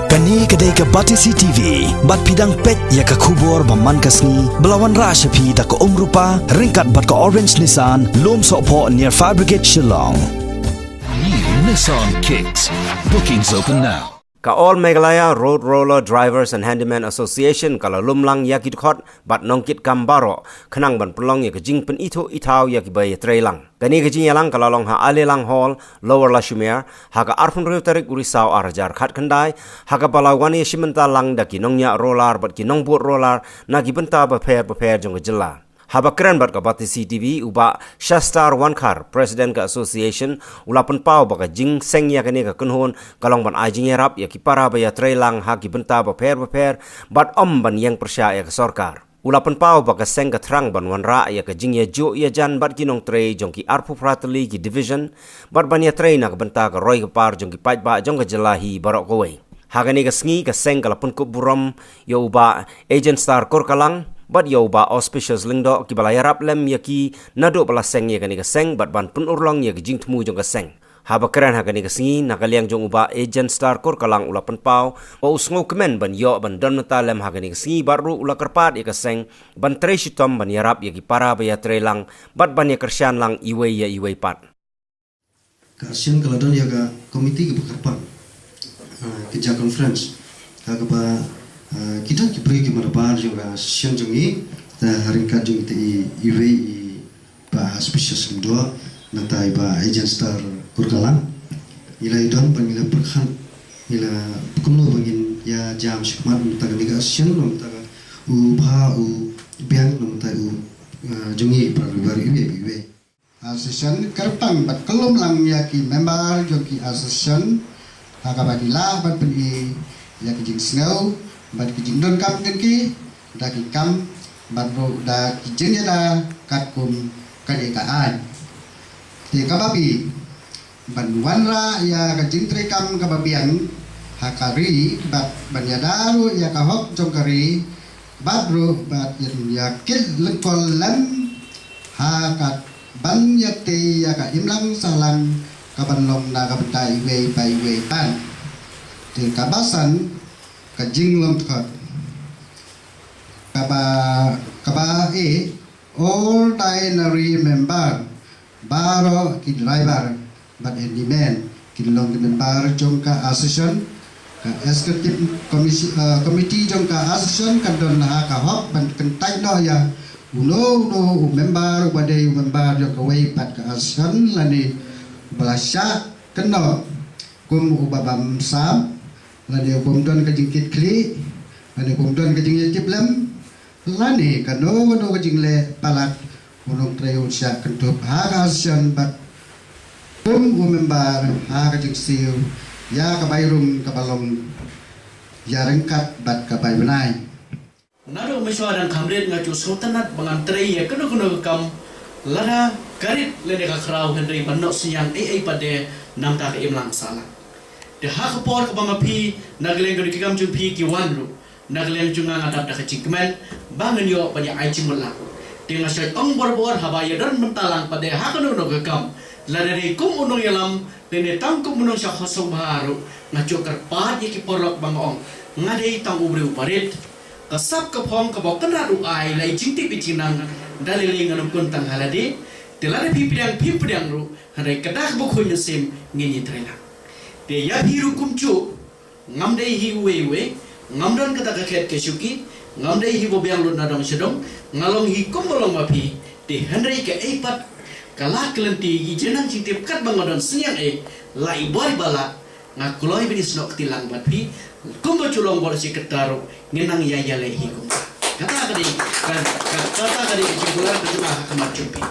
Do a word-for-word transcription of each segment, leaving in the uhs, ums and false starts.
Kane ka dei ka Batesi T V, bad phi dang peit ïa ka khubor ba man ka sngi, ba la wanrah sha phi da ka Umrupa, ryngkat bad ka Orange Nissan, Lumsohphoh near Fire Brigade Shillong. New Nissan Kicks. Bookings open now. Ka All Meghalaya Road Roller Drivers and Handyman Association ka la lumlang ïa ki dkhot bad nongkitkam baroh, khnang ban pynlong ïa ka jingpynithuh ithaw ïa kiba ïatreilang. Kane ka jingïalang ka la long ha Alilang Hall, Lower Lashimer, ha ka arphew hynriew tarik u Risaw ar hajar khatkhyndai, ha kaba la wan ïashim bynta lang da ki nongñiah roller bad ki nongbud roller na ki bynta bapher bapher jong ka jylla. Haba kren bad ka Batesi T V, u Bah Shastar Wankhar, President ka Association, u la pynpaw ba ka jingseng ïa kane ka kynhun ka long ban ai jingïarap ïa ki para ba ïatreilang ha ki bynta bapher bapher, bad ym ban ïeng pyrshah ïa ka sorkar. U la pynpaw ba ka seng ka thrang ban wanrah ïa ka jingïajuh ïajan bad ki nongtrei jong ki arphew phra tylli ki division, bad ban ïatrei na ka bynta ka roi ka par jong ki paidbah jong ka jylla hi baroh kawei. Ha kane ka sngi ka seng ka la pynkup burom ïa u Bah Agent Star Kurkalang bad ïa u Bah Auspicious Lyngdoh, kiba la ïarap lem ïa ki naduh ba la seng ïa kane ka seng, bad ban pynurlong ïa ka jingthmu jong ka seng. Haba kren ha kane ka sngi, na ka liang jong u Bah Agent Star Kurkalang u la pynpaw ba u sngewkmen ban ïoh ban don bynta lem ha kane ka sngi, bad ruh u la kyrpad ïa ka seng ban trei shitom ban ïarap ïa ki para ba ïatreilang, bad ban ïakyrshan lang iwei ïa iwei pat. Ka association ka la don ïa ka komiti kaba kyrpang, ah, ka jia conference, ha kaba, ah, kita ki briew ki member jong ka association jong ngi, ta ha ryngkat jong kita i, iwei i Bah Auspicious Lyngdoh, nangta i Bah Agent Star Kurkalang. Ngi la ïadon bad ngi la pyrkhat, ngi la kumno ba ngin ïa jam shakhmat, nangta kane ka association, nangta ka u Bah u Biang, nangta u, ah, jong ngi para ribar iwei iwei. Association kyrpang bad khlem lang ïa ki member jong ki association, ha kaba ki lah ban pyni ïa ki jingsngew bad ki jingdonkam jong ki, da ki kam bad ruh da ki jingïada katkum kane ka aiñ. Te kaba phi ban wanrah ïa ka jingtreikam kaba biang ha ka ri, bad ban ïada ruh ïa ka hok jong ka ri, bad ruh bad ïa, ïa kit lyngkol lem ha ka ban ïa te ïa ka imlang sahlang ka ban long na ka bynta iwei pa iwei pan. Te kaba san ka jinglong dkhot. Kaba, kaba e, ordinary member, baroh ki driver bad handyman kin long ki member jong ka association. Ka executive committee, eh, committee jong ka association kan don ha ka hok ban kyntait noh ïa uno uno u member uba dei u member jong kawei pat ka association, lane ba la shah kynnoh kum uba bam sap, lane uba ym don ka jingkitkhlieh, lane uba ym don ka jingïatiplem, lane kano kano ka jingleh palat, u nongtrei un shah kynthup ha ka association bad kum u member ha ka jingsiew ïa ka bai rum kaba long ïa ryngkat bad ka bai bnai. Naduh mynshwa dang kham rit nga ju sngewtynnat ba ngan trei ïa kano kano ka kam, lada ka rit lane ka khraw, hynrei ban noh synñiang ei ei pat de na ka bynta ka imlang sahlang. Te ha ka por kaba ma phi na ka liang kano ki kam jong phi ki wan ruh, na ka liang jong nga nga dap da ka jingkmen ba ngan ïoh ban ïa ai jingmut lang. Te nga shait ong bor bor, haba ïa don bynta lang pat de ha kano kano ka kam, lada dei kum u nongïalam lane tang kum u nongshah khuslai bha ruh, nga ju kyrpad ïa ki paralok ba nga ong nga dei tang u briew uba rit. Ka sap ka phong kaba u Kynrad u ai, la i jingtip i jingnang, da lei lei ngan ym khun tang ha lade. Te lada phi pdiang phim pdiang ruh, hynrei ka da kaba khuid mynsiem ngin ïatreilang. Te ïa phi ruh kumjuh, ngam dei hi uwei uwei, ngam don kata ka khet ka shuki, ngam dei hi ba biang lut na dong sha dong, nga long hi kumba long ma phi. Te hynrei kaei pat ka la ka lynti, i jingnang jingtip katba nga don synñiang ei, la i bor i ba la, nga kloi ban ïasnoh kti lang bad phi. Kumba ju long bor shi katta ruh, ngin nang ïa ïaleh hi kumta. Kata ka dei, ka, ka, kata ka dei ka jingkular ka jong nga ha khmat jong phi.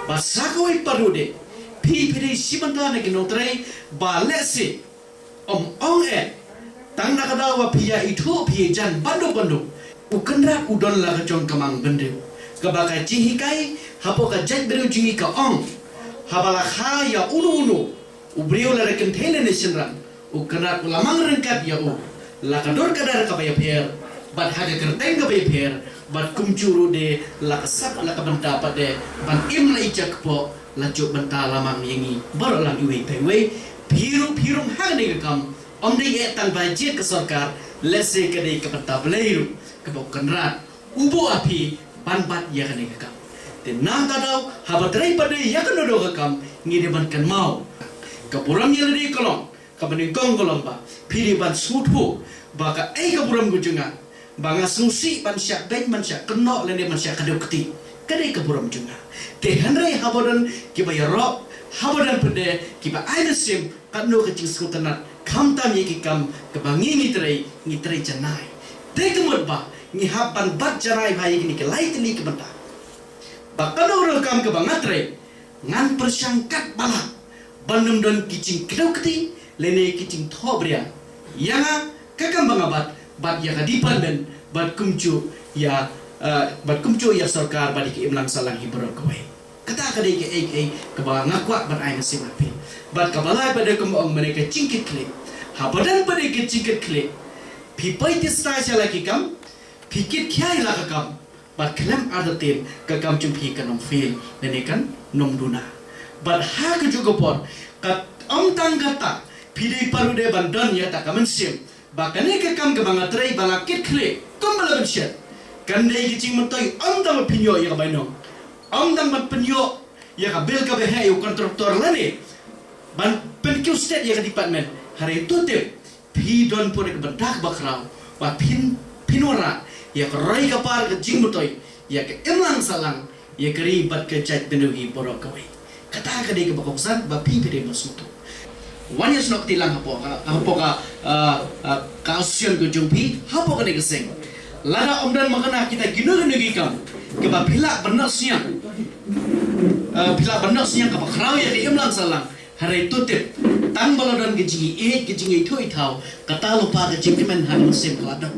Bad sa kawei pat ruh de, phi phi dei shi bynta na ki nongtrei ba lehse ym ong eh, tang na ka daw ba phi ïa ithuh phi ïa jan bynta bynta. U Kynrad u don la ka jong ka mangbynriew, kaba ka jinghikai hapoh ka jaitbynriew jong ngi ka ong, haba la kha ïa uno uno u briew, lada kynthei lane shynrang, u Kynrad u la mang ryngkat ïa u, la ka dur ka dar kaba ïapher, bad ha ka kyrteng kaba ïapher, bad kumjuh ruh de la ka sap la ka bynta pat de ban im la i jakpoh, la juk bynta la mang ïa ngi baroh lang iwei pa iwei. Phi ruh phi rung ha kane ka kam, Ym dei eh tang ba jied ka sorkar, lehse ka dei ka bynta Blei ruh kaba u Kynrad u buh ha phi ban bat ïa kane ka kam. Te nangta daw haba trei pat dei ïa kano kano ka kam, ngi dei ban kynmaw ka burom ïa lade ka long, kaba nyngkong ka long ba phi dei ban sngewthuh ba kaei ka burom ka jong nga, ba nga sngewsih ban shah beiñ, ban shah kynnoh lane ban shah kdew kti. Ka dei ka burom jong nga. Te hynrei haba don kiba ïaroh, haba don pat de kiba ai mynsiem, katno ka jingsngewtynnat, khamtam ïa ki kam kaba ngi ngi trei, ngi trei janai. Te ka mut ba ngi hap ban bat janai bha ïa kine ki lai tylli ki bynta. Ba kano kano ka kam kaba nga trei, ngan pyrshang katba lah ban ym don ki jingkdew kti lane ki jingthohbria ïa nga, ka kam ba nga bat, bad ïa ka department, bad kumjuh ïa, eh, bad kumjuh ïa sorkar, bad ïa ka imlang sahlang hi baroh kawei. Kata ka dei kaei kaei kaba nga kwah ban ai mynsiem ha phi. Bad kaba lai pat de kumba ong mynne, ka jingkitkhlieh. Haba don pat de ka jingkitkhlieh, phi poi tista sha la ki kam, phi kit khia ïa la ka kam, bad khlem artatien ka kam jong phi kan ym fail lane kan ym duna. Bad ha kajuh ka por, kat ym tang kata, phi dei pat ruh de ban don ïa kata ka mynsiem ba kane ka kam kaba nga trei ba la kit khlieh kumba la pynshet, kan dei ka jingmyntoi, ym tang ban pynïoh ïa ka bainong, ym tang ban pynïoh ïa ka bill kaba heh ïa u kontraktor lane ban pynkiew stet ïa ka department. Hynrei to tip, phi don pura ka bynta kaba khraw ba phin, phin wanrah ïa ka roi ka par, ka jingmyntoi ïa ka imlang sahlang, ïa ka ri bad ka jaitbynriew hi baroh kawei. Kata ka dei kaba kongsan ba phi phi dei ban sngewthuh. Wan ïasnoh kti lang hapoh ka, hapoh ka, ah, ah, ka association ka jong phi hapoh kane ka seng. Lada ym don makna kita kino kino ki kam kaba phi lah ban noh synñiang, ah, phi lah ban noh synñiang kaba khraw ïa ka imlang sahlang, hynrei to tip, tang ba la don ka jingïeit, ka jingïathuh ïathaw, kata lypa ka jingkmen ha ka mynsiem ka la don.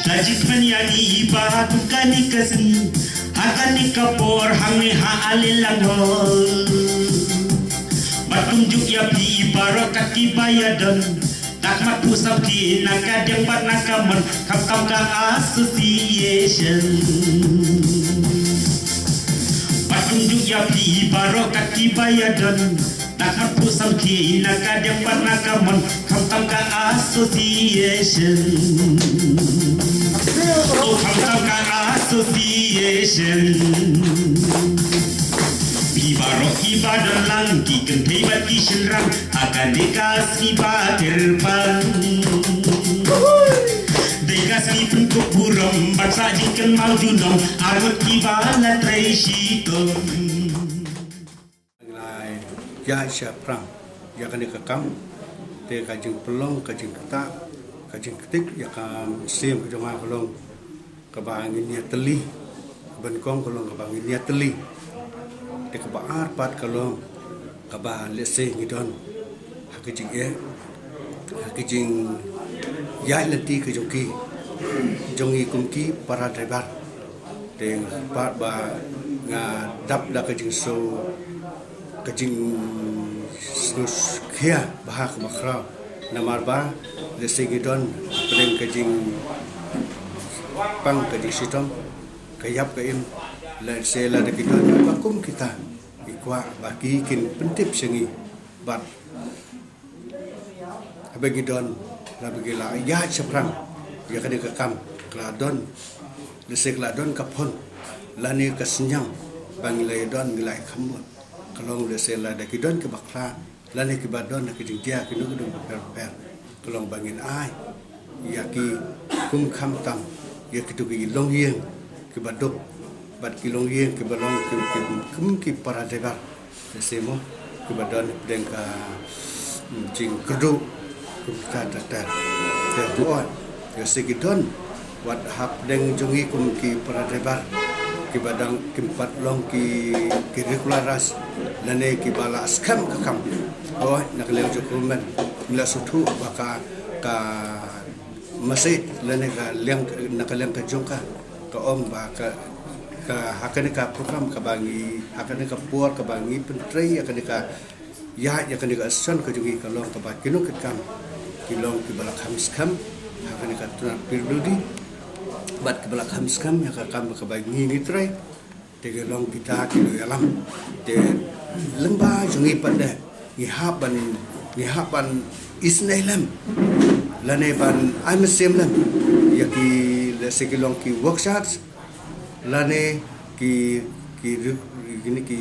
Da jingkmen ïa ngi i ba ha kum kane ka sien, ha kane ka por hangne ha Alilang Hall. Bad kumjuh ïa phi baroh kat kiba ïadon, da khmat phuh samrkhie na ka diang bad na ka mon, khamtam ka association. Bad kumjuh ïa phi baroh kat kiba ïadon, da khmat phuh samrkhie na ka diang bad na ka mon, khamtam ka association. Oh, khamtam ka association. Phi baroh kiba don lang, ki kynthei bad ki shynrang, ha kane ka sngi ba kyrpang, dei ka sngi pynkup burom bad sa jingkynmaw junom, arngut kiba la trei shitom. Ngi la ïaid shaphrang ïa kane ka kam, te ka jingpynlong, ka jingktah, ka jingktik ïa ka mynsiem ka jong nga ka long kaba ngin ïatylli. Kaba nyngkong ka long kaba ngin ïatylli. Te kaba ar pat ka long kaba lehse ngi don ha ka jingeh, ha ka jingïaid lynti ka jong ki, jong ngi kum ki para driver. Te nga pat ba nga dap da ka jingsngew, ka jingsngewkhia bha kaba khraw. Namar ba lehse ngi don hapdeng ka jingpang, ka jingshitom, ka ïap ka im. Lehse lada ki don ba kum kita, ngi kwah ba ki kin pyntip sha ngi. Bad haba ngi don, lada ngi la ïaid shaphrang ïa kane ka kam, ka la don, lehse ka la don ka phone lane ka synñiang ba ngi la ïadon, ngi la ïakham bun. Ka long lehse lada ki don kiba khlad lane kiba don ha ka jingjia kino kino bapher bapher, ka long ba ngin ai ïa ki kum, khamtam ïa kito ki longïing kiba duk bad ki longïing kiba long ki, ki, kum ki para driver. Lehse mo kiba don hapdeng ka, mm, jingkyrduh kum kita ter ter. Te hooid, lehse ki don wat hapdeng jong ngi kum ki para driver kiba dang, kim pat long ki, ki regularized lane kiba la skhem ka kam. Hooid, na ka liang jong ka government ngi la sngewthuh ba ka, ka message lane ka liang, na ka liang ka jong ka, ka ong ba ka, ka ha kane ka program kaba ngi, ha kane ka por kaba ngi pyntrei ïa kane ka, ïa, ïa kane ka association ka jong ngi, ka long kaba kino ki kam ki long kiba la kham skhem ha kane ka tnat P W D, bad kiba la kham skhem ïa ka kam kaba ngi ngi trei. Te ki long kita ki nongïalam. Te lyngba jong ngi pat de ngi hap ban, ngi hap ban isynei lem lane ban ai mynsiem lem ïa ki, lehse ki long ki workshops lane ki, ki, ki, ki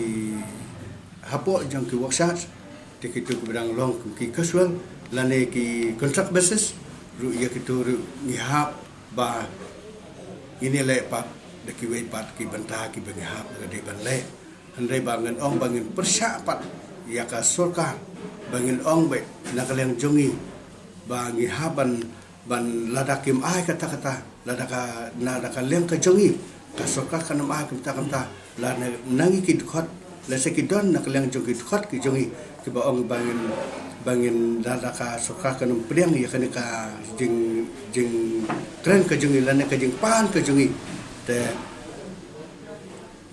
hapoh jong ki workshops. Te kito kiba dang long kum ki casual lane ki contract basis ruh, ïa kito ruh ngi hap ba ngin ïaleh pat da kiwei pat ki bynta kiba ngi hap ba ka dei ban leh. Hynrei ba ngin ong ba ngin pyrshah pat ïa ka sorkar, ba ngin ong ba na ka liang jong ngi ba ngi hap ban, ban lada kim ai kata kata, lada ka, na da ka liang ka jong ngi ka sorkar kan ym ai kumta kumta, lada na ngi ki dkhot, lehse ki don na ka liang jong ki dkhot ki jong ngi kiba ong ba ngin, ba ngin, lada ka sorkar kan ym pdiang ïa kane ka jing, jingkren ka jong ngi lane ka jingpan ka jong ngi. Te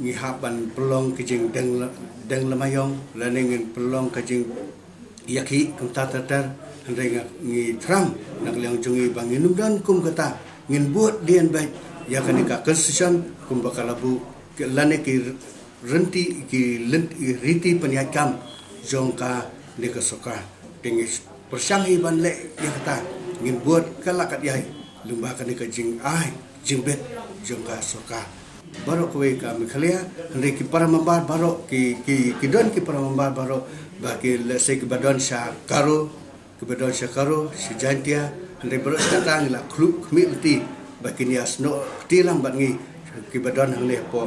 ngi hap ban pynlong ka jingdeng la-, deng lama ïong lane ngin pynlong ka jingïakhih kumta ter ter. Hynrei nga, ngi thrang na ka liang jong ngi ba ngin ym don kum kata, ngin bud dien beit ïa kane ka constitution kumba ka la buh, ki, lane ki rynti, ki lynti, riti pynïaid kam jong kane ka sorkar. Te ngi pyrshang hi ban leh ïa kata, ngin bud ka la kat ïai lyngba kane ka jingai jingbit jong ka sorkar. Baroh kawei ka Meghalaya, hynrei ki para member baroh, ki, ki, ki don ki para member baroh, ba ki, lehse kiba don sha Garo, kiba don sha Garo, sha Jaintia, hynrei baroh kata ngi la khluh khmih lynti ba kin ïa snoh kti lang bad ngi kiba don hangne hapoh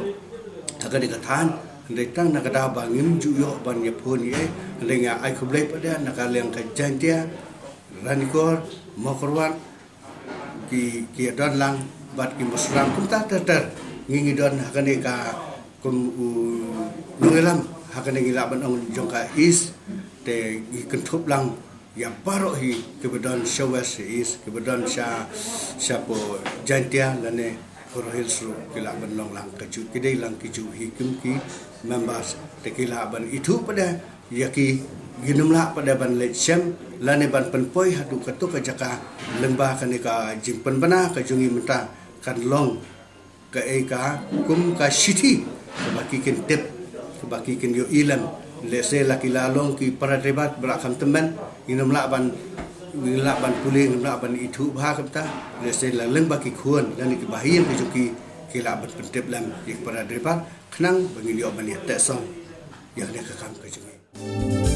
ha kane ka thaiñ. Hynrei tang na ka daw ba ngim ju ïoh ban ïa phone ïa, hynrei nga ai khublei pat de na ka liang ka Jaintia, Ranikor, Mawkyrwat, ki, ki ïa don lang bad ki Mawsynram kumta ter ter. Ngi, ngi don ha kane ka kum u nongïalam ha kane, ngi lah ban ong, jong ka East. Te ngi kynthup lang ïa baroh hi kiba don sha West, sha East, kiba don sha, shapoh Jaintia lane Garo Hills ruh ki lah ban long lang kajuh, ki dei lang kijuh hi kum ki members. Te ki lah ban ithuh pat de ïa ki, ngin ym lah pat de ban leit shem lane ban pynpoi haduh katto ka jaka lyngba kane ka jingpynbna ka jong ngi mynta kan long kaei ka kum ka shithi kaba ki kin tip, kaba ki kin ïohi lem. Lehse la ki la long ki para driver ba la kham tymmen, ngin ym lah ban, ngin lah ban pule, ngin ym lah ban ithuh bha kumta. Lehse la lyngba ki khun lane kiba ha ïing ka jong ki, ki lah ban pyntip lem ïa ki para driver khnang ba ngin ïoh ban ïa teh song ïa kane ka kam ka jong ngi.